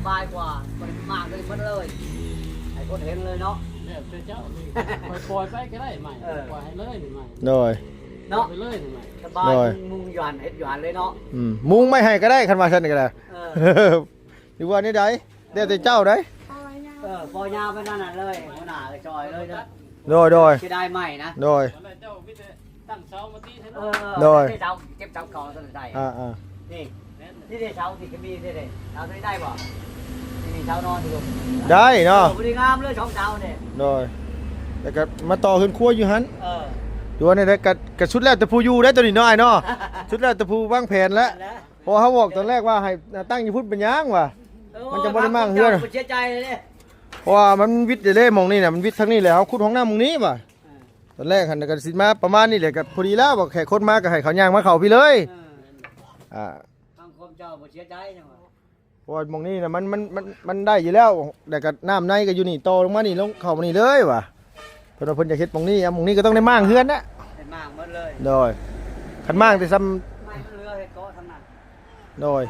ຫຼາຍກວ່າ ບໍ່ໄດ້ມາກເລີຍ ໝົດເລີຍ ໃຫ້ຄົນເຫັນເລີຍເນາະ. ແລ້ວແຕ່ເຈົ້າ ປ່ອຍໄປກໍໄດ້ໃໝ່ ເອີ ປ່ອຍໃຫ້ເລີຍໃໝ່ ໂດຍ ເນາະ ໄປເລີຍໃໝ່ ສະບາຍ ໂດຍ ມຸງຢູ່ຫັ້ນ ເຮັດຢູ່ຫັ້ນເລີຍເນາະ. ອືມ ມຸງໄມ້ໃຫ້ກໍໄດ້ ຄັນວ່າຊັ້ນກໍໄດ້ ເອີ ຫຼືວ່າແນວໃດ ແລ້ວແຕ່ເຈົ້າໃດ. ເອີ ບໍ່ຍາວໄປນັ້ນນະເລີຍ ຫົວໜ້າກໍຊ່ອຍເລີຍເດີ. ໂດຍ ໂດຍ ເສຍດາຍໄມ້ນະ ໂດຍ ເຈົ້າມີແຕ່ຕັ້ງເສົາມາຕີໃສ່ ເອີ ໂດຍ ເສາ ເກັບເສົາເກົ່າຕົວໃດ ອ່າໆ ນີ້ ນີ້ເດ ເສົາທີ່ກະມີເດ ເສົາຕົວນີ້ໄດ້ບໍ່? ນີ້ເສົານອນຢູ່ ໄດ້ເນາະ ເອີ ພໍດີງາມເລີຍສອງເສົານີ້ ໂດຍ ແລ້ວກໍມາຕໍ່ເຮືອນຄົວຢູ່ຫັ້ນ ເອີ ຫຼືວ່າແນວໃດ ກໍ ກໍສຸດແລ້ວແຕ່ຜູ້ຢູ່ໄດ໋ ຕົວນີ້ເນາະ ອ້າຍເນາະ ສຸດແລ້ວແຕ່ຜູ້ວາງແຜນແຫຼະ ແລ້ວ ເພາະວ່າເຮົາບອກຕອນແລກວ່າໃຫ້ ອ່າ ຕັ້ງຢູ່ພຸ້ນເປັນຫຍັງວະ ເອີ ມັນຈະບໍ່ໄດ້ມ້າງເຮືອນ ເຈົ້າບໍ່ເສຍໃຈເລີຍ ເພາະວ່າມັນວິດເດ້ ໝ່ອງນີ້ນະ ມັນວິດທາງນີ້ແຫຼະ ເຮົາຂຸດຫ້ອງນ້ຳໝ່ອງນີ້ວະ ເອີ ຕອນແລກຫັ້ນກໍຊິມາປະມານນີ້ແຫຼະ ກໍພໍດີແລ້ວ ວ່າແຂກຄົນມາກໍໃຫ້ເຂົາຍ່າງມາເຂົ້າພີ້ເລີຍ ເອີ ອ່າ ຟັງຄວາມເຈົ້າບໍ່ເສຍໃຈຫຍັງວະ ເພາະວ່າໝ່ອງນີ້ນະ ມັນ ມັນ ມັນ ມັນໄດ້ຢູ່ແລ້ວ ແລ້ວກໍນ້ຳໃນກໍຢູ່ນີ້ ຕໍ່ລົງມານີ້ ລົງເຂົ້າມານີ້ເລີຍວ່າ ເພິ່ນວ່າເພິ່ນຢາກເຮັດໝ່ອງນີ້ ໝ່ອງນີ້ກໍຕ້ອງໄດ້ມ້າງເຮືອນນະ ໄດ້ມ້າງໝົດເລີຍ ໂດຍ ຄັນມ້າງແຕ່ຊ່ຳ ໄມ້ມັນເຫຼືອເຮັດເກາະທາງນັ້ນ ໂດຍ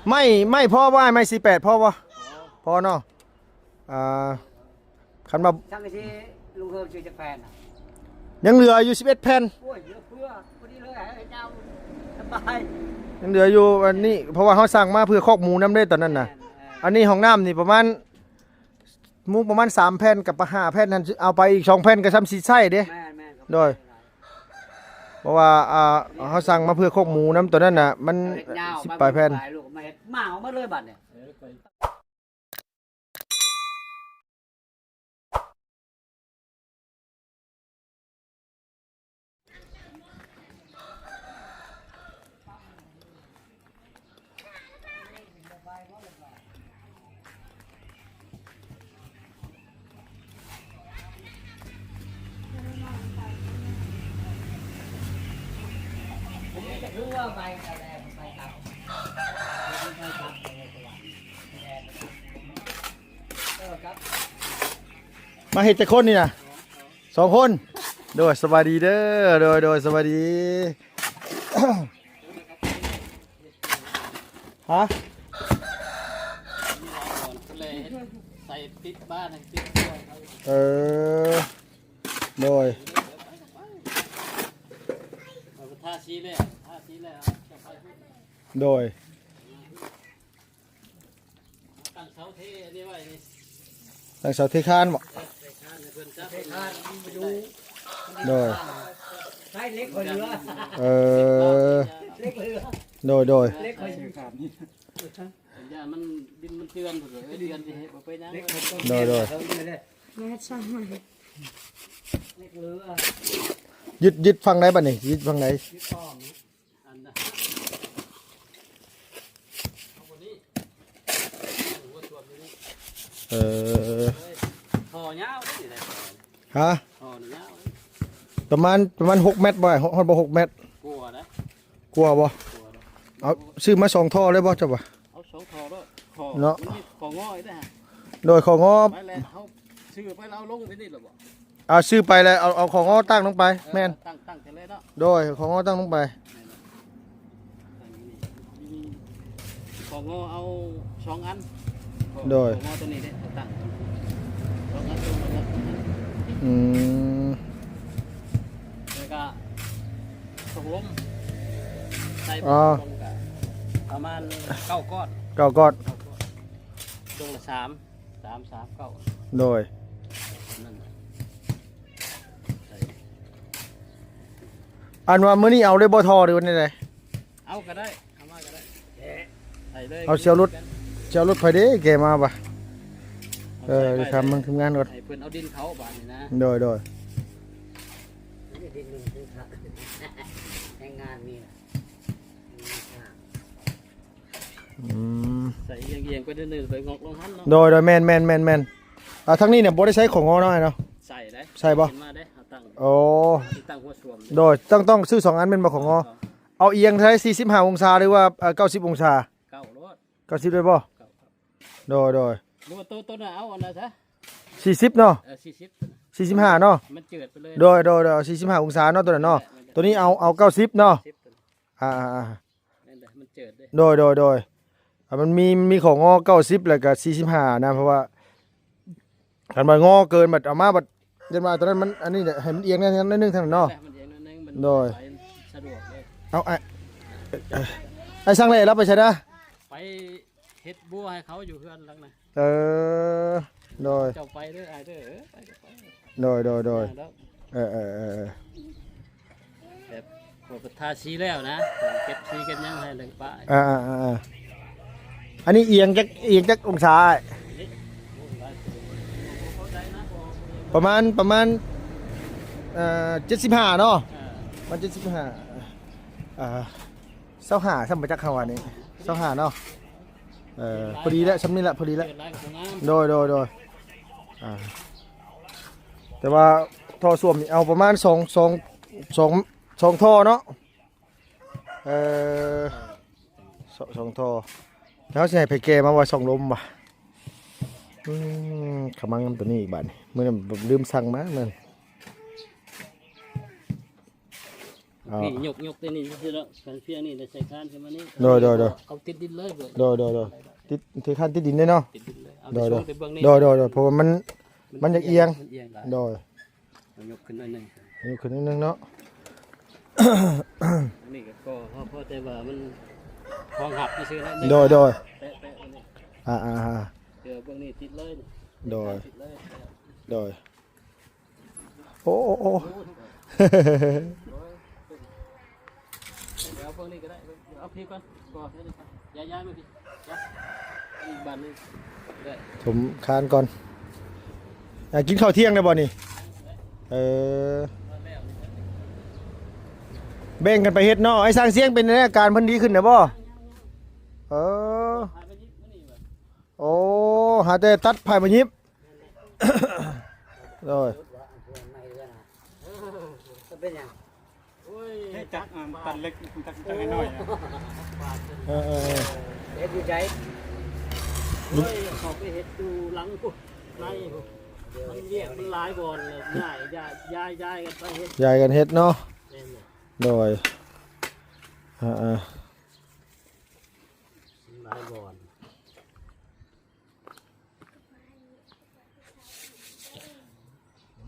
ໄມ້ ໄມ້ພໍບໍ່ອ້າຍ ໄມ້ສີ່ແປດພໍບໍ່? ພໍເນາະ ອ່າ ຄັນວ່າ ສັງກະສີລຸງເຮີມຊື້ຈັກແຜ່ນນະ? ຍັງເຫຼືອຢູ່ສິບເອັດແຜ່ນ ໂອ້ຍ ເຫຼືອເຟືອ ພໍດີເລີຍໃຫ້ເຈົ້າສະບາຍ ຍັງເຫຼືອຢູ່ອັນນີ້ ເພາະວ່າເຮົາສັ່ງມາເພື່ອຄອກໝູນຳເດ້ຕອນນັ້ນນະ ແມ່ນໆ ອັນນີ້ຫ້ອງນ້ຳນີ້ປະມານ ມຸງປະມານສາມແຜ່ນກັບຫ້າແຜ່ນຫັ້ນ ເອົາໄປອີກສອງແຜ່ນກໍຊ່ຳຊິໃຊ້ເດ້ ແມ່ນໆ ໂດຍ ເພາະວ່າ ອ່າ ເຮົາສັ່ງມາເພື່ອຄອກໝູນຳຕອນນັ້ນນະ ມັນ ເອີ ເຮັດຍາວ ສິບປາຍແຜ່ນ ຫຼາຍລູກ ມາເຮັດ ມາເອົາໝົດເລີຍບັດນີ້. ມາເຮັດຈັກຄົນນີ້ນະ? ສອງຄົນ ໂດຍ ສະບາຍດີເດີ ໂດຍ ໂດຍ ສະບາຍດີ ຮະ ໃສ່ຕິດບ້ານ ຕິດ ເອີ ໂດຍ ທາສີແລ້ວ ທາສີແລ້ວ ໂດຍ ຕັ້ງເສົາເທອັນນີ້ໄວ້ນີ້ ຕັ້ງເສົາເທຄານບໍ? ເອີ ເທຄານໃຫ້ເພິ່ນຈັບ ເທຄານຢູ່ ໂດຍ ໃຊ້ເຫຼັກຂ້ອຍເຫຼືອ ເອີ ເຫຼັກຂ້ອຍເຫຼືອ ໂດຍ ໂດຍ ເຫຼັກຂ້ອຍເຫຼືອ ຢ້ານມັນ ດິນມັນເຈື່ອນ ເຈື່ອນຊິເຮັດບໍ່ເປັນຫຍັງ ໂດຍ ໂດຍ ເອີ ເຫຼັກເຫຼືອ ຍຶດ ຍຶດຝັ່ງໃດບັດນີ້? ຍຶດຝັ່ງໃດ? ຍຶດອ້ອມ ອັນນະ ເອົາບໍ່ນີ້ ຫົວສວມຢູ່ນີ້ ເອີ ທໍ່ຍາວເດ້ນີ້ ຮະ? ທໍ່ຍາວ ປະມານ ປະມານຫົກແມັດບໍ່? ຮອດບໍ່ຫົກແມັດ? ກວ່ານະ ກວ່າບໍ່? ກວ່ານະ ເອົາ ຊື້ມາສອງທໍ່ເລີຍບໍ່ເຈົ້າວ່າ? ເອົາສອງທໍ່ໂລດ ຂໍ້ ເນາະ ມັນມີຂໍ້ງໍອີກເດ້ ໂດຍ ຂໍ້ງໍ ໄປແລ້ວ ເຮົາຊື້ໄປແລ້ວເອົາລົງທີ່ນີ້ແລ້ວບໍ່? ອ່າ ຊື້ໄປແລ້ວເອົາ ເອົາຂໍ້ງໍຕັ້ງລົງໄປ ເອີ ແມ່ນ ຕັ້ງ ຕັ້ງໄປເລີຍເນາະ ໂດຍ ຂໍ້ງໍຕັ້ງລົງໄປ ແມ່ນ ຕັ້ງຢູ່ນີ້ ມີ ມີ ຂໍ້ງໍເອົາສອງອັນ ໂດຍ ຂໍ້ງໍຕົວນີ້ເດ້ ເອົາຕັ້ງສອງອັນ ຕົວນັ້ນ ອືມ ແລ້ວກໍ ຖົງລົມ ໃສ່ ອໍ ຖົງລົມກະປະມານເກົ້າກ້ອນ ເກົ້າກ້ອນ ເກົ້າກ້ອນ ຖົງລະສາມ ສາມ ສາມ ເກົ້າ ໂດຍ ນັ້ນນະ ໃສ່ ອັນວ່າມື້ນີ້ເອົາເລີຍບໍ່ທໍ່ ຫຼືວ່າແນວໃດ? ເອົາກໍໄດ້ ເອົາມາກໍໄດ້ ໃສ່ເລີຍ ເອົາ ຊິເອົາລົດ ຊິເອົາລົດຂ້ອຍເດ້ ແກມາບໍ່? ເອີ ເອົາໃສ່ໄວ້ ຖາມເບິ່ງທີມງານກ່ອນ ໃຫ້ເພິ່ນເອົາດິນເຂົ້າບາດນີ້ນະ ໂດຍ ໂດຍ ດິນມັນຄືຄັກ ແຮງງານມີລະ ອືມ ໃສ່ອຽງໆໄປເດີ ໄປງອກລົງຫັ້ນເນາະ ໂດຍ ໂດຍ ແມ່ນໆໆໆ ອ່າ ທາງນີ້ນີ້ບໍ່ໄດ້ໃຊ້ຂອງງໍເນາະ ອ້າຍເນາະ ໃສ່ໄດ້ ໃສ່ບໍ່? ຂຶ້ນມາເດ້ ເຮົາຕັ້ງ ໂອ້ ຕັ້ງຫົວສວມເດ້ ໂດຍ ຕ້ອງ ຕ້ອງຊື້ສອງອັນແມ່ນບໍ່ ຂອງງໍ? ເອົາອຽງເທົ່າໃດ ສີ່ສິບຫ້າອົງສາ ຫຼືວ່າ ເອີ ເກົ້າສິບອົງສາ? ເກົ້າໂລດ ເກົ້າສິບໄດ້ບໍ່? ເກົ້າ ໂດຍ ໂດຍ ຫຼືວ່າໂຕ ໂຕນັ້ນເອົາອັນນັ້ນຊະ ສີ່ສິບເນາະ ເອີ ສີ່ສິບ ສີ່ສິບຫ້າເນາະ ມັນເຈີດໄປເລີຍ ໂດຍ ໂດຍ ໂດຍ ເອົາສີ່ສິບຫ້າອົງສາເນາະ ໂຕນັ້ນເນາະ ແມ່ນໆ ໂຕນີ້ເອົາ ເອົາເກົ້າສິບເນາະ ເກົ້າສິບ ອ່າໆ ແມ່ນເດ້ ມັນເຈີດເດ້ ໂດຍ ໂດຍ ໂດຍ ມັນມີ ມັນມີຂໍ້ງໍເກົ້າສິບ ແລ້ວກໍສີ່ສິບຫ້ານະ ເພາະວ່າຄັນວ່າງໍເກີນບັດເອົາມາບັດ ຢ້ານວ່າຕອນນັ້ນມັນ ອັນນີ້ແຫຼະ ໃຫ້ມັນອຽງແດ່ໜ້ອຍໜຶ່ງທາງນັ້ນເນາະ. ໃຊ່ ມັນອຽງໜ້ອຍໜຶ່ງ ມັນ ໂດຍ ໄປສະດວກເລີຍ. ເອົາ ອ້າຍ ອ້າຍຊ່າງເລ່ລາວໄປໃສນະ? ໄປເຮັດບົວໃຫ້ເຂົາຢູ່ເຮືອນຫຼັງນະ. ເອີ ໂດຍ ເຈົ້າໄປເດີອ້າຍເດີ ເອີ ໄປກໍໄປ ໂດຍ ໂດຍ ໂດຍ ເອີ ເອີ ເອີ ແບບ ເພິ່ນທາສີແລ້ວນະ ເກັບສີເກັບຫຍັງໃຫ້ແລ້ວກໍປະ. ອ່າໆໆ ອັນນີ້ອຽງຈັກ ອຽງຈັກອົງສາອ້າຍ? ປະມານ ປະມານ ເອີ ເຈັດສິບຫ້າເນາະ. ເອີ ປະມານເຈັດສິບຫ້າ ອ່າ ຊາວຫ້າ ຊ່ຳບໍ່ຈັກເຮົາວ່ານີ້ ຊາວຫ້າເນາະ. ເອີ ພໍດີແຫຼະ ຊ່ຳນີ້ແຫຼະ ພໍດີແຫຼະ. ໂດຍ ໂດຍ ໂດຍ ອ່າ ແຕ່ວ່າທໍ່ສ້ວມນີ້ເອົາປະມານສອງ ສອງ ສອງ ສອງທໍ່ເນາະ. ເອີ ສອງ ສອງທໍ່ ແລ້ວເຮົາຊິໃຫ້ໃຜແກ່ມາວ່າຊ່ອງລົມວ່າ. ອືມ ຂະມັງນຳໂຕນີ້ອີກບາດນີ້ ມື້ນັ້ນລືມສັ່ງມາ ແມ່ນ. ເອົາ ນີ້ຍົກ ຍົກແຕ່ນີ້ຊື່ໆ ເນາະ ຄັນພຽງນີ້ໄດ້ໃສ່ຄານຂຶ້ນມານີ້. ໂດຍ ໂດຍ ໂດຍ ເອົາຕິດດິນເລີຍ. ໂດຍ ໂດຍ ໂດຍ ຕິດ ຕິດຄານຕິດດິນເລີຍເນາະ. ຕິດດິນເລີຍ ເອົາ ໂດຍ ໄປ ໂດຍ ເບິ່ງນີ້. ໂດຍ ໂດຍ ໂດຍ ເພາະວ່າມັນ ມັນຢາກອຽງ ມັນອຽງຫຼາຍ. ໂດຍ ເອົາຍົກຂຶ້ນໜ້ອຍໜຶ່ງ ຍົກຂຶ້ນໜ້ອຍໜຶ່ງເນາະ. ອັນນີ້ກໍພໍ ພໍແຕ່ວ່າມັນຮອງຮັບຊື່ໆ ເນາະ. ໂດຍ ໂດຍ ແຕະໆ ອັນນີ້ ອ່າໆໆ ເພື່ອເບິ່ງນີ້ຕິດເລີຍ. ໂດຍ ຕິດເລີຍ ໂດຍ. ໂອ້ ໂອ້ ໂອ້ ເອົາພວກນີ້ກໍໄດ້ ເອົາພີ້ກ່ອນ ບໍ່ ຍ້າຍ ຍ້າຍມາພີ້ ຍ້າຍ ອີກບານໜຶ່ງ ຖົມຄານກ່ອນ. ອ່າ ກິນເຂົ້າທ່ຽງແລ້ວບໍ່ນີ້? ເອີ ແບ່ງກັນໄປເຮັດເນາະ. ໄອ້ຊ່າງຊຽງເປັນແນວໃດ ອາການເພິ່ນດີຂຶ້ນແລ້ວບໍ່? ເອີ ໂອ້ ຫາແຕ່ຕັດໄຜ່ມາຫຍິບ. ໂດຍ ເປັນຫຍັງ? ໂອ້ຍ ໃຫ້ຈັກ ອັນຕັດເຫຼັກ ຕັດ ຕັດນ້ອຍໆ ເອີໆໆ ເຮັດຢູ່ໃດ? ໂອ້ຍ ເຂົາໄປເຮັດຢູ່ຫຼັງພຸ້ນ ໃນພຸ້ນ ມັນວຽກມັນຫຼາຍບ່ອນ ແລ້ວຍ້າຍ ຍ້າຍ ຍ້າຍກັນໄປເຮັດ ຍ້າຍກັນເຮັດເນາະ. ແມ່ນແຫຼະ ໂດຍ ອ່າໆ ມັນຫຼາຍບ່ອນ.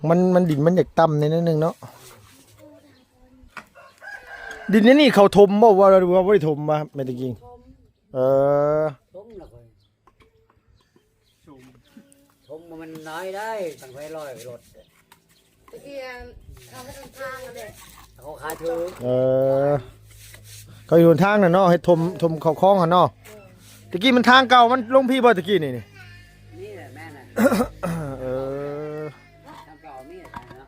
ມັນ ມັນ ດິນມັນຢາກຕ່ຳແດ່ໜ້ອຍໜຶ່ງເນາະ. ດິນໃນນີ້ເຂົາຖົມບໍ່ ວ່າ ຫຼືວ່າບໍ່ໄດ້ຖົມວ່າແມ່ນຕະກີ້? ເອີ ຖົມລະຂ້ອຍ ຖົມ ຖົມມັນນ້ອຍໄດ້ ຕັ້ງໄວ້ຮ້ອຍລົດ. ຕະກີ້ເຂົາເຮັດຫົນທາງຫັ້ນແຫຼະ ເຂົາຂາຍຖືກ. ເອີ ເຂົາເຮັດຫົນທາງນະເນາະ ເຮັດຖົມ ຖົມເຂົ້າຄອງຫັ້ນເນາະ. ເອີ ຕະກີ້ມັນທາງເກົ່າມັນລົງພີ້ບໍ່ຕະກີ້ນີ້? ນີ້ແຫຼະ ແມ່ນແຫຼະ. ເອີ ທາງເກົ່າມີແຫຼະເນາະ.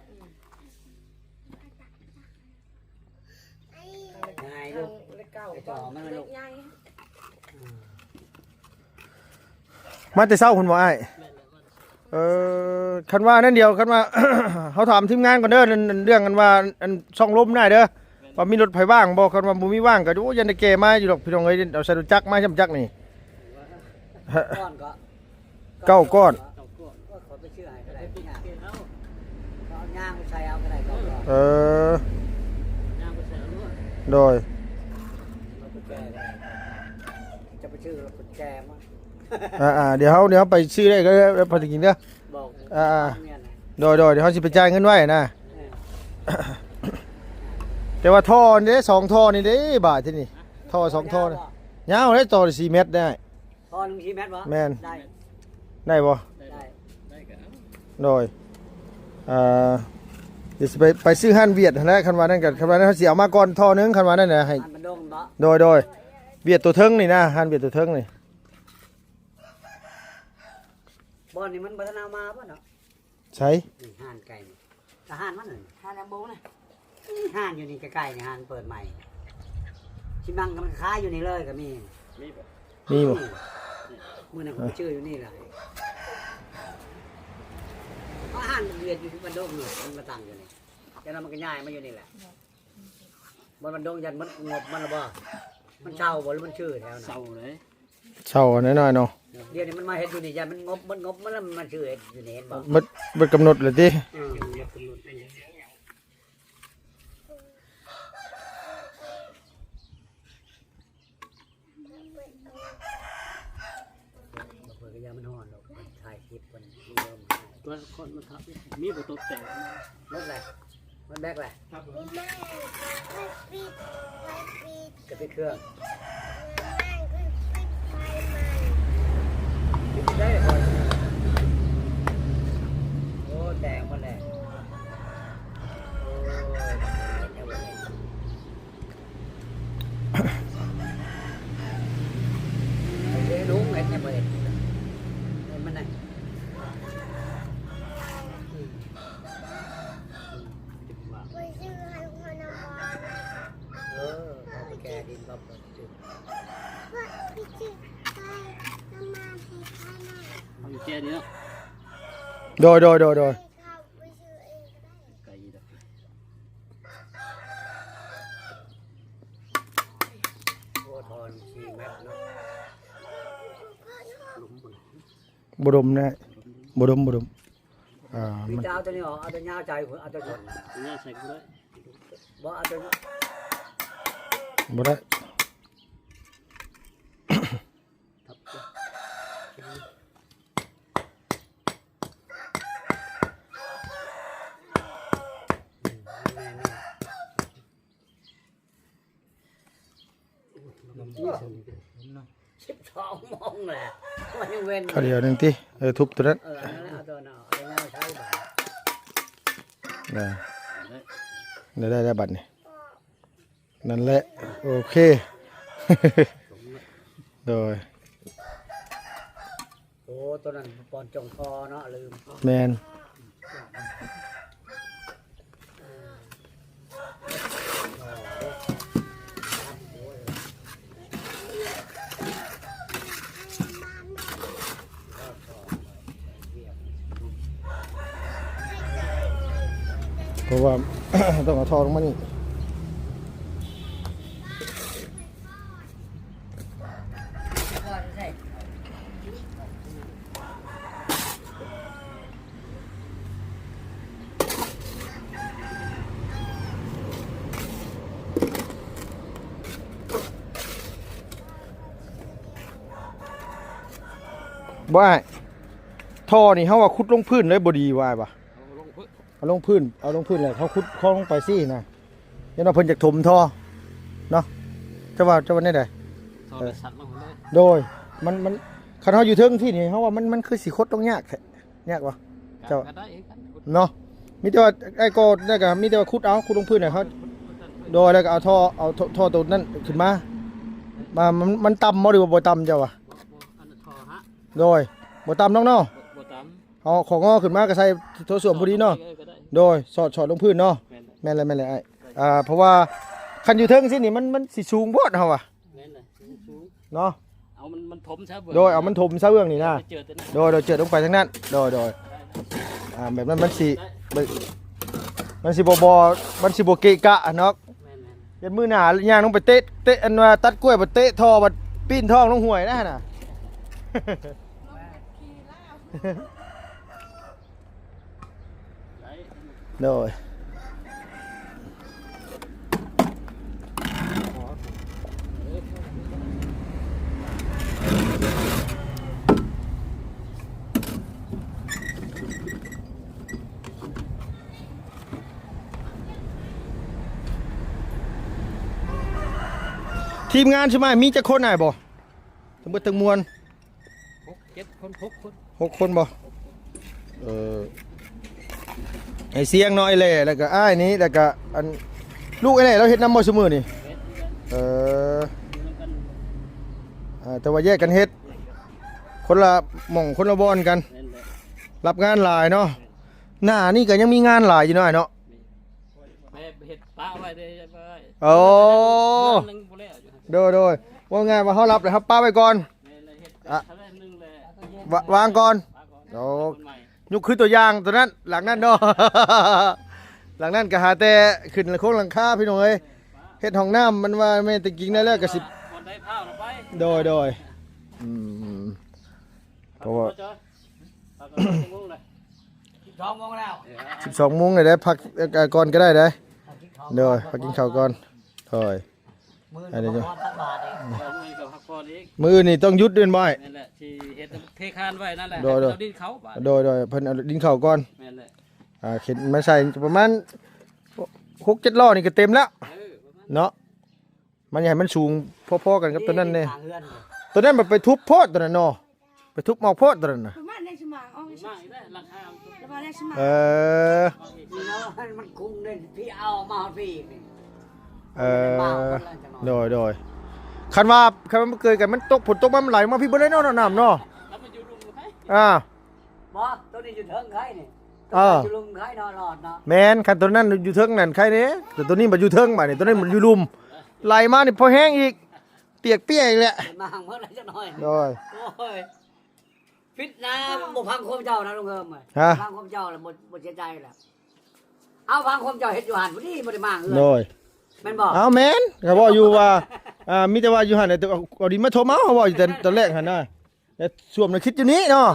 ງ່າຍລູກ ເຫຼັກເກົ່າ ໄປຕໍ່ມາລູກ ເຫຼັກໃຫຍ່. ມາແຕ່ເຊົ້າພຸ້ນບໍ່ອ້າຍ? ເອີ ຄັນວ່ານັ້ນດຽວ ຄັນວ່າ ເຮົາຖາມທີມງານກ່ອນເດີ ເລື່ອງ ເລື່ອງອັນວ່າ ອັນຊ່ອງລົມນະເດີ ວ່າມີລົດໃຜວ່າງບໍ່? ຄັນວ່າບໍ່ມີວ່າງກໍ ໂອ້ ຢ້ານໄດ້ແກ່ມາຢູ່ດອກພີ່ນ້ອງເອີຍ ເອົາໃສ່ລົດຈັກມາ ຊ່ຳຈັກນີ້ ກ້ອນກໍ ເກົ້າກ້ອນ ເກົ້າກ້ອນ ຂ້ອຍໄປຊື້ໃຫ້ກໍໄດ້ ບໍ່ຍາກ ເອົາຍາງໄປໃສ່ເອົາກໍໄດ້ ເກົ້າກ້ອນ. ເອີ ໂດຍ ເອົາໄປແກ່ກໍໄດ້ ຈະໄປຊື້ລົດແກ່ມາ. ອ່າໆ ດຽວເຮົາ ດຽວເຮົາໄປຊື້ໄດ້ກໍໄດ້ ພໍໄດ້ກິນເດີ ບອກ ອ່າໆ ໂດຍໆ ດຽວເຮົາຊິໄປຈ່າຍເງິນໄວ້ນະ. ເອີ ແຕ່ວ່າທໍ່ນີ້ເດ້ ສອງທໍ່ນີ້ເດ້ ບາດທີນີ້ ທໍ່ສອງທໍ່ນີ້ ຍາວເດ້ ຕໍ່ສີ່ແມັດໄດ້. ຕໍ່ໜຶ່ງສີ່ແມັດບໍ່? ແມ່ນ ໄດ້ ໄດ້ບໍ່? ໄດ້ ໄດ້ກໍເອົາ ໂດຍ ເອີ ດຽວຊິໄປ ໄປຊື້ຮ້ານຫວຽດຫັ້ນແຫຼະ ຄັນວ່ານັ້ນກໍ ຄັນວ່ານັ້ນເຮົາຊິເອົາມາກ່ອນທໍ່ໜຶ່ງ ຄັນວ່ານັ້ນນະ ໃຫ້ ຮ້ານບັນດົງເນາະ ໂດຍໆ ຫວຽດຕົວເທິງນີ້ນະ ຮ້ານຫວຽດຕົວເທິງນີ້. ບ່ອນນີ້ມັນບໍ່ທັນເອົາມາບໍ່ເນາະ? ໃສ? ນີ້ຮ້ານໄກ່ນີ້ ກະຮ້ານມັນນັ້ນ ຮ້ານອາໂບງນະ ນີ້ຮ້ານຢູ່ນີ້ໃກ້ໆນີ້ ຮ້ານເປີດໃໝ່ ຊິມັງກະມັນຂາຍຢູ່ນີ້ເລີຍກະມີ. ມີບໍ່? ມີບໍ່? ມື້ນັ້ນຂ້ອຍໄປຊື້ຢູ່ນີ້ແຫຼະ ເອົາຮ້ານຫວຽດຢູ່ບັນດົງນີ້ ມັນມາຕັ້ງຢູ່ນີ້ ແລ້ວມັນກະຍ້າຍມາຢູ່ນີ້ແຫຼະ. ບໍ່ ບັນດົງຢ້ານມັນງົບມັນລະບໍ່? ມັນເຊົ່າບໍ່ ຫຼືມັນຊື້ແຖວນັ້ນ? ເຊົ່າເດ້. ເຊົ່ານ້ອຍໆເນາະ ດຽວນີ້ມັນມາເຮັດຢູ່ນີ້ ຢ້ານມັນງົບ ມັນງົບມັນລະ ມັນຊື້ເຮັດຢູ່ນີ້ ເຫັນບໍ່? ເບິດ ເບິດກຳນົດແລ້ວຕິ? ເອີ ເບິດກຳນົດ. ເ ມັນຮ້ອນດອກ ມັນຖ່າຍຄລິບ ມັນເລີ່ມ ຕົວຄອນມັນທັບ ມີບໍ່ຕົກແຕກ ໝົດແລ້ວ ໝົດແບກແລ້ວ ກະປິດເຄື່ອງ ປິດໄດ້ບໍ່? ໂອ້ ແຕກໝົດແລ້ວ ໂອ້ຍ ເຮັດແນວບໍ່ເຫັນ ເຮັດໃຫ້ລຸງເຮັດແນວບໍ່ເຫັນ ເຫັນມັນນະ ອືມ ອືມ ໄປຊື້ໃຫ້ພໍ່ນ້ຳບອນ ເອີ ເອົາໄປແກ່ດິນບອກເພິ່ນຊື້ ເພື່ອໄປຊື້ໄປນ້ຳມັນໃຫ້ພໍ່ນ້ຳ ເອົາຢູ່ແກ່ນີ້ເນາະ ໂດຍ ໂດຍ ໂດຍ ໂດຍ. ໄກດອກ ໂອ້ ທອນສີ່ແມັດເນາະ ບໍ່ດົມແນ່ ບໍ່ດົມ ບໍ່ດົມ ອ່າ ມັນ ຈະເອົາຕົວນີ້ອອກ ເອົາຕົວຍາວໃສ່ ເອົາຕົວສັ້ນ ຍາວໃສ່ກໍໄດ້ ບໍ່ເອົາຕົວ ບໍ່ໄດ້ ທັບ ສິບສອງໂມງແລ້ວ ມັນຍັງເວັນ ເອົາດຽວໜຶ່ງຕິ ເອີ ທຸບຕົວນັ້ນ ເອີ ອັນນັ້ນແຫຼະ ເອົາຕົວນັ້ນ ເອົາຕົວຍາວໃສ່ບາດ ໄດ້ ໄດ້ ໄດ້ ໄດ້ບັດນີ້. ນັ້ນແຫຼະ ໂອເຄ ໂດຍ ໂອ້ ໂຕນັ້ນປອນຈົ່ງຄໍເນາະ ລືມ ແມ່ນ ເພາະວ່າ ຕ້ອງເອົາທໍ່ລົງມານີ້ ບໍ່ອ້າຍ ທໍ່ນີ້ເຮົາວ່າຂຸດລົງພື້ນເລີຍບໍ່ດີວ່າອ້າຍວ່າ ເອົາລົງພື້ນ ເອົາລົງພື້ນແລ້ວເຮົາຂຸດຄອງລົງໄປຊີ້ນະ ຢ້ານວ່າເພິ່ນຢາກຖົມທໍ່ເນາະ ເຈົ້າວ່າ ເຈົ້າວ່າແນວໃດ? ທໍ່ໄດ້ສັດລົງພຸ້ນເລີຍ ໂດຍ ມັນ ມັນ ຄັນເຮົາຢູ່ເທິງພີ້ນີ້ ເຮົາວ່າມັນ ມັນຄືຊິຂົດລົງຍາກແທ້ ຍາກບໍ່? ເຈົ້າ ກໍໄດ້ຄືກັນ ເນາະ ມີແຕ່ວ່າ ໄອ້ກໍໄດ້ກໍມີແຕ່ວ່າຂຸດເອົາ ຂຸດລົງພື້ນໃຫ້ເຂົາ ໂດຍ ແລ້ວກໍເອົາທໍ່ ເອົາທໍ່ ທໍ່ໂຕນັ້ນຂຶ້ນມາ ມາ ມັນ ມັນຕ່ຳບໍ່ ຫຼືວ່າບໍ່ຕ່ຳເຈົ້າວ່າ? ບໍ່ ບໍ່ ອັນນັ້ນທໍ່ຫະ ໂດຍ ບໍ່ຕ່ຳດອກເນາະ ບໍ່ ບໍ່ຕ່ຳ ເຮົາຂໍງໍຂຶ້ນມາກໍໃສ່ໂຖສ້ວມພໍດີເນາະ ເອີ ກໍໄດ້ ໂດຍ ສອດ ສອດລົງພື້ນເນາະ ແມ່ນ ແມ່ນແຫຼະ ແມ່ນແຫຼະອ້າຍ ອ່າ ເພາະວ່າຄັນຢູ່ເທິງຊີ້ນີ້ ມັນ ມັນຊິສູງໂພດເຮົາວ່າ ແມ່ນແຫຼະ ສູງໆ ເນາະ ເອົາມັນ ມັນຖົມຊະເບື້ອງ ໂດຍ ເອົາມັນຖົມຊະເບື້ອງນີ້ນະ ໂດຍ ໂດຍ ເຈີດລົງໄປທາງນັ້ນ ໂດຍ ໂດຍ ອ່າ ແບບນັ້ນມັນຊິ ໄດ້ ມັນຊິບໍ່ ບໍ່ ມັນຊິບໍ່ເກະກະເນາະ ແມ່ນໆ ຢ້ານມື້ໜ້າຍ່າງລົງໄປເຕະ ເຕະ ອັນວ່າຕັດກ້ວຍ ໄປເຕະທໍ່ ບັດປີ້ນທ້ອງລົງຫ້ວຍນະຫັ້ນນະ ໂດຍ ທີມງານຊຸມອ້າຍມີຈັກຄົນອ້າຍບໍ່? ທັງເບິດທັງມວນ ຫົກເຈັດຄົນ ຫົກຄົນ ຫົກຄົນບໍ່? ເອີ ໄອ້ສຽງເນາະ ໄອ້ແຫຼ້ ແລ້ວກໍອ້າຍນີ້ ແລ້ວກໍອັນ ລູກໄອ້ແຫຼ້ລາວເຮັດນຳບໍ່ຊຸມື້ນີ້? ເຮັດ ເອີ ຢູ່ນຳກັນ ອ່າ ແຕ່ວ່າແຍກກັນເຮັດ ຄົນລະໝ່ອງ ຄົນລະບ່ອນກັນ ແມ່ນແຫຼະ ຮັບງານຫຼາຍເນາະ ແມ່ນ ໜ້ານີ້ກໍຍັງມີງານຫຼາຍຢູ່ເນາະ ອ້າຍເນາະ ແມ່ເຮັດປະໄວ້ເດ້ ໂອ້ ເດືອນໜຶ່ງບໍ່ແລ້ວຢູ່ ໂດຍ ໂດຍ ເວົ້າງ່າຍວ່າເຮົາຮັບແລ້ວເຮົາປະໄວ້ກ່ອນ ແມ່ນແຫຼະ ເຮັດ ອ່ະ ເດືອນໜຶ່ງແລ້ວ ວະ ວາງກ່ອນ ວາງກ່ອນ ໂອ້ ຍົກຄືຕົວຢ່າງຕົວນັ້ນ ຫຼັງນັ້ນເນາະ ຫຼັງນັ້ນກໍຫາແຕ່ຂຶ້ນໂຄງຫຼັງຄາ ພີ່ນ້ອງເອີຍ ເຮັດຫ້ອງນ້ຳ ມັນວ່າແມ່ນແຕ່ກິງໄດ້ແລ້ວກໍຊິ ບ່ອນໃດພາວນຳໄປ ໂດຍ ໂດຍ ອືມ ເພາະວ່າ ພັກກ່ອນເນາະ ພັກກ່ອນ ຈັກໂມງແລ້ວ? ສິບສອງໂມງແລ້ວ ສິບສອງໂມງແລ້ວ ໄດ້ພັກ ເອີ ກ່ອນກໍໄດ້ເດ້ ພັກກິນເຂົ້າ ໂດຍ ພັກກິນເຂົ້າກ່ອນ ໂດຍ ມື້ອື່ນກໍພັກຜ່ອນຕັກບາດອີກ ເອີ ມື້ອື່ນກໍພັກຜ່ອນອີກ ມື້ອື່ນນີ້ຕ້ອງຢຸດແມ່ນບໍ່ອ້າຍ? ນັ້ນແຫຼະ ທີ່ເຮັດເທຄານໄວ້ນັ້ນແຫຼະ ໂດຍໆ ໃຫ້ເພິ່ນເອົາດິນເຂົ້າ ໂດຍໆ ເພິ່ນເອົາດິນເຂົ້າກ່ອນ ແມ່ນແຫຼະ ອ່າ ເຂັນມາໃສ່ປະມານຫົກເຈັດລໍ້ນີ້ກໍເຕັມແລ້ວ ເອີ ປະມານ ເນາະ ມັນຢາກໃຫ້ມັນສູງພໍໆກັນກັບຕົວນັ້ນແດ່ ເອີ ຕົວນັ້ນມັນໄປທຸບໂພດຕົວນັ້ນເນາະ ໄປທຸບອອກໂພດຕົວນັ້ນນະ ປະມານໄດ້ຊິມາອອກ ມາອີກແລ້ວ ຫຼັງຄາ ປະມານໄດ້ຊິມາ ເອີ ມັນກຸ້ງເດ້ ພີ່ເອົາມາຮອດພີ່ນີ້ ເອີ ໂດຍໆ ຄັນວ່າ ຄັນວ່າມັນເກີດກັນ ມັນຕົກ ຝົນຕົກມາ ມັນໄຫຼມາພີ່ເບິດເລີຍເນາະ ນ້ຳເນາະ ແລ້ວມັນຢູ່ລຸ່ມໃຜ ອ່າ ບໍ່ ຕົວນີ້ຢູ່ເທິງໃຄນີ້ ເອີ ຢູ່ລຸ່ມໃຄເນາະ ລອດເນາະ ແມ່ນ ຄັນຕົວນັ້ນຢູ່ເທິງນັ້ນໃຄເດ້ ແຕ່ຕົວນີ້ມັນຢູ່ເທິງບາດນີ້ ຕົວນີ້ມັນຢູ່ລຸ່ມ ໄຫຼມານີ້ພໍແຮງອີກ ປຽກເປຍອີກແຫຼະ ມາເໝິດແລ້ວຈັກໜ້ອຍ ໂດຍ ໂອ້ຍ ຜິດນະ ບໍ່ຟັງຄວາມເຈົ້ານະລຸງເຮີມ ຮະ ຟັງຄວາມເຈົ້າແລ້ວບໍ່ ບໍ່ເສຍໃຈແລ້ວ ເອົາ ຟັງຄວາມເຈົ້າເຮັດຢູ່ຫັ້ນ ຜູ້ນີ້ບໍ່ໄດ້ມາເຮືອນ ໂດຍ ແມ່ນບໍ່ ເອົາ ແມ່ນ ກໍເວົ້າຢູ່ວ່າ ອ່າ ມີແຕ່ວ່າຢູ່ຫັ້ນແຫຼະ ເອົາ ເອົາດິນມາຖົມເອົາ ເຮົາເວົ້າຢູ່ແຕ່ຕອນແລກຫັ້ນນະ ແຕ່ສ້ວມນະຄິດຢູ່ນີ້ເນາະ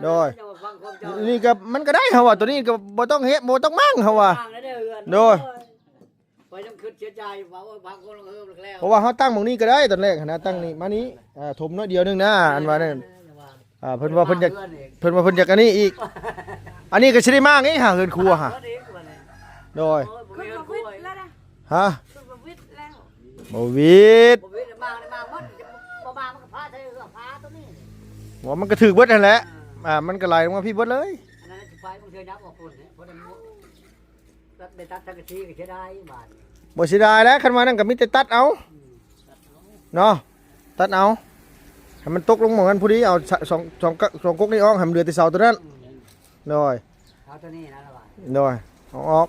ເອີ ໂດຍ ເຈົ້າວ່າຟັງຄວາມເຈົ້າ ນີ້ກໍ ມັນກໍໄດ້ ເຮົາວ່າຕົວນີ້ກໍບໍ່ຕ້ອອງເຮັດ ບໍ່ຕ້ອງມ້າງ ເຮົາວ່າ ໂດຍ ຂ້ອຍຍັງຄິດເສຍໃຈວ່າ ໂອ້ຍ ບາງຄົນເຮີແລ້ວ ເພາະວ່າເຮົາຕັ້ງໝ່ອງນີ້ກໍໄດ້ ຕອນແລກຫັ້ນນະ ຕັ້ງນີ້ມານີ້ ອ່າ ຖົມໜ້ອຍດຽວໜຶ່ງນະ ອັນວ່ານັ້ນ ອ່າ ເພິ່ນວ່າເພິ່ນຢາກ ເພິ່ນວ່າເພິ່ນຢາກອັນນີ້ອີກ ອັນນີ້ກໍຊິໄດ້ມ້າງອີກຫາເຮືອນຄົວຫາ ໂດຍ ເພິ່ນວ່າວິດແລ້ວນະ ຮະ ເພິ່ນວ່າວິດແລ້ວ ບໍ່ວິດ ບໍ່ວິດ ມ້າງ ມ້າງໝົດ ບໍ່ມ້າງມັນກໍພາໃສ່ເຮືອພາຕົວນີ້ ບໍ່ ມັນກໍຖືກເບິດຫັ້ນແຫຼະ ອ່າ ມັນກໍໄຫຼລົງມາພີ້ເບິດເລີຍ ອັນນັ້ນຊິໄປບາງເທື່ອຍັບອອກພຸ້ນ ໄດ້ຕັດສັງກະສີກໍເສຍດາຍບາດນີ້ ບໍ່ເສຍດາຍແຫຼະ ຄັນວ່ານັ້ນກໍມີແຕ່ຕັດເອົາ ອືມ ເນາະ ຕັດເອົາ ໃຫ້ມັນຕົກລົງໝ່ອງນັ້ນພໍດີ ເອົາສ- ສອງ ສອງກະ- ສອງກົກນີ້ອອກ ໃຫ້ມັນເຫຼືອແຕ່ເສົາຕົວນັ້ນ ໂດຍ ເສົາຕົວນີ້ນະລະວ່າ ໂດຍ ເອົາອອກ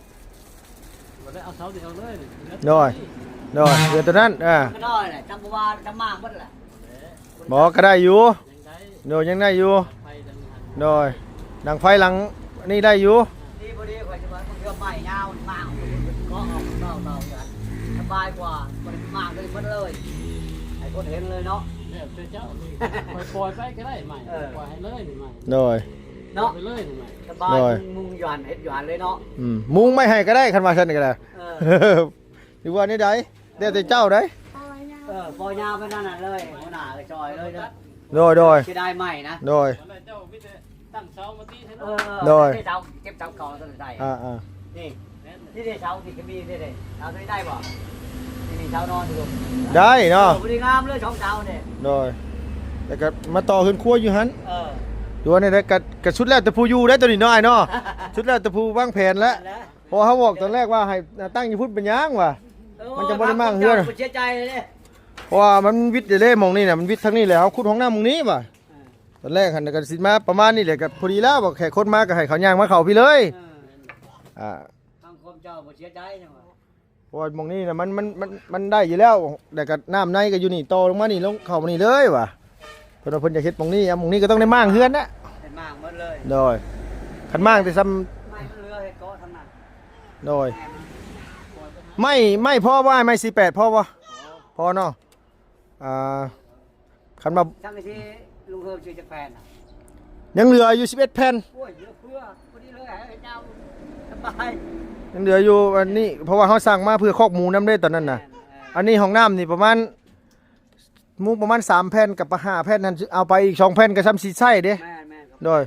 ບໍ່ໄດ້ເອົາເສົານີ້ອອກເລີຍ ໂດຍ ໂດຍ ເຫຼືອຕົວນັ້ນ ເອີ ກໍນ້ອຍແຫຼະ ຈຳບໍ່ວ່າຈຳມາກເບິດແຫຼະ ບໍ່ ກໍໄດ້ຢູ່ ຍັງໄດ້ ໂດຍ ຍັງໄດ້ຢູ່ ໄຟດັງຫັ້ນ ໂດຍ ດັງໄຟຫຼັງນີ້ໄດ້ຢູ່ ດີບໍ່ດີຂ້ອຍຊິວ່າເຄື່ອງໄມ້ຍາວມາກ ກໍອອກເຕົາໆຢູ່ຫັ້ນ ສະບາຍກວ່າ ບໍ່ໄດ້ມາກເລີຍເບິດເລີຍ ໃຫ້ຄົນເຫັນເລີຍເນາະ ແລ້ວແຕ່ເຈົ້ານີ້ ຄ່ອຍປ່ອຍໄປກໍໄດ້ໄມ້ ເອີ ປ່ອຍໃຫ້ເລີຍນີ້ໄມ້ ໂດຍ ເນາະ ໄປເລີຍນີ້ໄມ້ ສະບາຍ ໂດຍ ມຸງ ມຸງຢູ່ຫັ້ນ ເຮັດຢູ່ຫັ້ນເລີຍເນາະ ອືມ ມຸງໄມ້ໃຫ້ກໍໄດ້ ຄັນວ່າຊັ້ນກໍໄດ້ ເອີ ຫຼືວ່າແນວໃດ ແລ້ວແຕ່ເຈົ້າໃດ ເອີ ບໍ່ຍາວໄປນັ້ນນະເລີຍ ຫົວໜ້າກໍຊ່ອຍເລີຍເດີ ໂດຍ ໂດຍ ເສຍດາຍໄມ້ນະ ໂດຍ ເຈົ້າມີແຕ່ຕັ້ງເສົາມາຕີໃສ່ ເອີ ໂດຍ ເສາ ເກັບເສົາເກົ່າຕົວໃດ ອ່າໆ ນີ້ ນີ້ເດ້ເສົານີ້ກໍມີເດ້ ເສົາຕົວນີ້ໄດ້ບໍ່ ນີ້ເສົານອນຢູ່ ໄດ້ເນາະ ເອີ ພໍດີງາມເລີຍສອງເສົານີ້ ໂດຍ ແລ້ວກໍມາຕໍ່ເຮືອນຄົວຢູ່ຫັ້ນ ເອີ ຫຼືວ່າແນວໃດ ກໍ ກໍສຸດແລ້ວແຕ່ຜູ້ຢູ່ໄດ໋ ຕົວນີ້ເນາະ ອ້າຍເນາະ ສຸດແລ້ວແຕ່ຜູ້ວາງແຜນແຫຼະ ນັ້ນແຫຼະ ເພາະເຮົາບອກຕອນແລກວ່າໃຫ້ ເອີ ຕັ້ງຢູ່ພຸ້ນເປັນຫຍັງວະ ເອີ ມັນຈະບໍ່ໄດ້ມ້າງເຮືອນ ເສຍໃຈເດ້ ເພາະວ່າມັນວິດເດ້ ໝ່ອງນີ້ນະ ມັນວິດທາງນີ້ແຫຼະ ເຮົາຂຸດຫ້ອງນ້ຳໝ່ອງນີ້ວະ ເອີ ຕອນແລກຫັ້ນກໍຊິມາປະມານນີ້ແຫຼະ ກໍພໍດີແລ້ວ ແຂກຄົນມາກໍໃຫ້ເຂົາຍ່າງມາເຂົ້າພີ້ເລີຍ ເອີ ອ່າ ທາງຄວາມເຈົ້າບໍ່ເສຍໃຈຫຍັງວະ ເພາະວ່າໝ່ອງນີ້ນະ ມັນ ມັນ ມັນ ມັນໄດ້ຢູ່ແລ້ວ ແລ້ວກໍນ້ຳໃນກໍຢູ່ນີ້ ຕໍ່ລົງມານີ້ ລົງເຂົ້າມານີ້ເລີຍວ່າ ເພິ່ນວ່າເພິ່ນຢາກເຮັດໝ່ອງນີ້ ໝ່ອງນີ້ກໍຕ້ອງໄດ້ມ້າງເຮືອນນະ ເຮັດມ້າງໝົດເລີຍ ໂດຍ ຄັນມ້າງແຕ່ຊ່ຳ ໄມ້ມັນເຫຼືອເຮັດເກາະທັງນັ້ນ ໂດຍ ໄມ້ ໄມ້ພໍບໍ່ອ້າຍ ໄມ້ສີ່ແປດພໍບໍ່? ພໍເນາະ ອ່າ ຄັນວ່າ ສັງກະສີລຸງເຮີມຊື້ຈັກແຜ່ນນະ? ຍັງເຫຼືອຢູ່ສິບເອັດແຜ່ນ ໂອ້ຍ ເຫຼືອເຟືອ ພໍດີເລີຍ ໃຫ້ເຈົ້າສະບາຍ ຍັງເຫຼືອຢູ່ອັນນີ້ ເພາະວ່າເຮົາສັ່ງມາເພື່ອຄອກໝູນຳເດ້ຕອນນັ້ນນະ ແມ່ນໆ ອັນນີ້ຫ້ອງນ້ຳນີ້ປະມານ ມຸງປະມານສາມແຜ່ນກັບຫ້າແຜ່ນຫັ້ນ ເອົາໄປອີກສອງແຜ່ນກໍຊ່ຳຊິໃຊ້ເດ້ ແມ່ນໆ ໂດຍ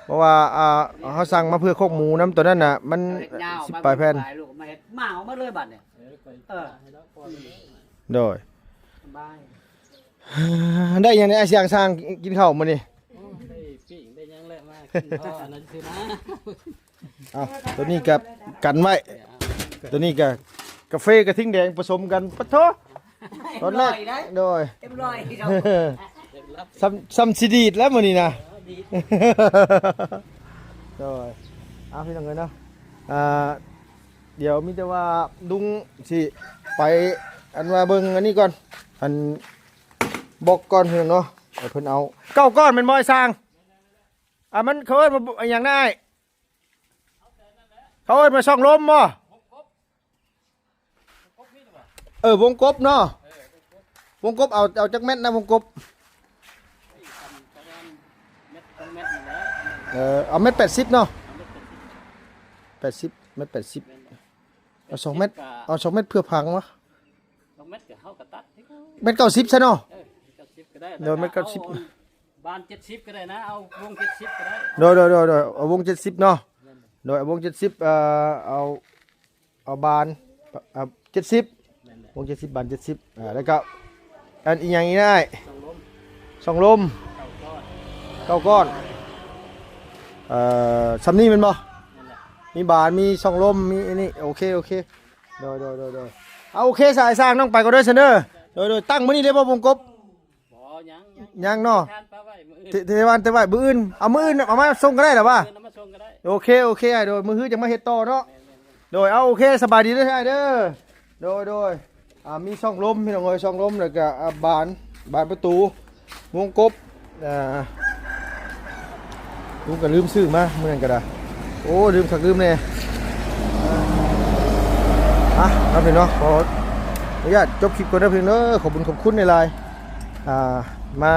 ເພາະວ່າ ອ່າ ເຮົາສັ່ງມາເພື່ອຄອກໝູນຳ ຕອນນັ້ນນະ ມັນ ເອີ ສິບປາຍແຜ່ນ ຍາວໄປ ລູກມາເຮັດ ມ້າງອອກໝົດເລີຍບັດນີ້ ເອີ ເອີ ໂດຍ ສະບາຍ ໄດ້ຫຍັງແດ່ ອ້າຍຊ່າງ ຊ່າງກິນເຂົ້າມື້ນີ້? ໂອ້ ໄດ້ປີ້ງໄດ້ຫຍັງແຫຼະ ມາກິນພໍອັນນັ້ນຊື່ນະ ເອົາ ຕົວນີ້ກໍກັນໄວ້ ຕົວນີ້ກໍກາເຟກະທິງແດງປະສົມກັນ ປະໂທ ຕອນແລກ ເອັມຮ້ອຍໄດ໋ ໂດຍ ເອັມຮ້ອຍ ຊ່ຳ ຊ່ຳຊິດີດແລ້ວມື້ນີ້ນະ ດີດ ໂດຍ ເອົາ ພີ່ນ້ອງເອີຍເນາະ ອ່າ ດຽວມີແຕ່ວ່າລຸງຊິໄປ ອັນວ່າເບິ່ງອັນນີ້ກ່ອນ ອັນບລັອກກ່ອນ ພີ່ນ້ອງເນາະ ໃຫ້ເພິ່ນເອົາ ເກົ້າກ້ອນແມ່ນບໍ່ ອ້າຍຊ່າງ? ອ່າ ມັນ ເຂົາເອີ້ນວ່າຫຍັງນະອ້າຍ? ເຂົາເອີ້ນວ່າຊ່ອງລົມບໍ່? ເອີ ວົງກົບເນາະ ວົງກົບ ເອົາ ເອົາຈັກແມັດນະ ວົງກົບ? ເອີ ເອົາແມັດແປດສິບເນາະ ແປດສິບ ແມັດແປດສິບ ເອົາສອງແມັດ ເອົາສອງແມັດເພື່ອຜັງວະ. ແມັດກໍເຮົາກໍຕັດ ແມັດເກົ້າສິບຊະເນາະ ເອີ ແມັດເກົ້າສິບກໍໄດ້ ໂດຍ ແລ້ວກໍ ແມັດເກົ້າສິບ ເອົາບານເຈັດສິບກໍໄດ້ນະ ເອົາວົງເຈັດສິບກໍໄດ້ ໂດຍ ໂດຍ ໂດຍ ໂດຍ ເອົາວົງເຈັດສິບເນາະ ແມ່ນ ໂດຍ ເອົາວົງເຈັດສິບ ເອີ ເອົາ ເອົາບານ ເອີ ເຈັດສິບ ແມ່ນແຫຼະ ວົງເຈັດສິບ ບານເຈັດສິບ ເອີ ແລ້ວກໍ ອັນອີຫຍັງອີກນະອ້າຍ ຊ່ອງລົມ ຊ່ອງລົມ ເກົ້າກ້ອນ ເກົ້າກ້ອນ ເອີ ຊ່ຳນີ້ແມ່ນບໍ່ ແມ່ນແຫຼະ ມີບານ ມີຊ່ອງລົມ ມີອັນນີ້ ໂອເຄ ໂອເຄ ໂດຍ ໂດຍ ໂດຍ ໂດຍ ເອົາ ໂອເຄ ສາຍຊ່າງ ນ້ອງໄປກ່ອນເດີຊັ້ນເດີ ໂດຍ ໂດຍ ຕັ້ງມື້ນີ້ໄດ້ບໍ່ວົງກົບ ບໍ່ ຍັງ ຍັງ ຍັງເນາະ ທານປາໄວ້ມື້ອື່ນ ເທ ເທວານ ເທໄວ້ມື້ອື່ນ ເອົາມື້ອື່ນເອົາມາສົ່ງກໍໄດ້ລະວະ ເອົາມາສົ່ງກໍໄດ້ ໂອເຄ ໂອເຄ ອ້າຍ ໂດຍ ມື້ຮືຈັ່ງມາເຮັດຕໍ່ເນາະ ແມ່ນໆໆ ໂດຍ ເອົາ ໂອເຄ ສະບາຍດີເດີອ້າຍເດີ ໂດຍ ໂດຍ ອ່າ ມີຊ່ອງລົມ ພີ່ນ້ອງເອີຍ ຊ່ອງລົມ ແລ້ວກໍ ອ່າ ບານ ບານປະຕູ ວົງກົບ ອ່າ ລຸງກໍລືມຊື້ມາມື້ນັ້ນກໍໄດ້ ໂອ້ ລືມຄັກລືມແນ່ ອ່ະ ເນາະພີ່ນ້ອງເນາະ ຂໍອະນຸຍາດຈົບຄລິບກ່ອນເດີພີ່ນ້ອງເດີ ຂອບຄຸນຂອບຄຸນຫຼາຍໆ ອ່າ ມາ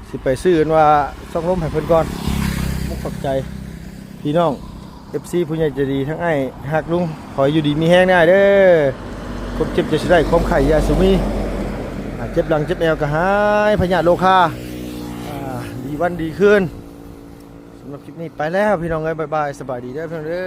ຊິໄປຊື້ອັນວ່າຊ່ອງລົມໃຫ້ເພິ່ນກ່ອນ ຂອບໃຈພີ່ນ້ອງ ເອັຟຊີ ຜູ້ໃຫຍ່ໃຈດີ ທັງອ້າຍຮັກລຸງ ຂໍໃຫ້ຢູ່ດີມີແຮງເດີອ້າຍເດີ ຄວາມເຈັບຢ່າຊິໄດ້ ຄວາມໄຂ້ຢ່າສູ່ມີ ອ່າ ເຈັບຫຼັງເຈັບແອວກໍຫາຍ ພະຍາດໂລຄາ ອ່າ ດີວັນດີຄືນ. ສຳລັບຄລິບນີ້ໄປແລ້ວພີ່ນ້ອງເອີຍ ບາຍບາຍ ສະບາຍດີເດີພີ່ນ້ອງເດີ.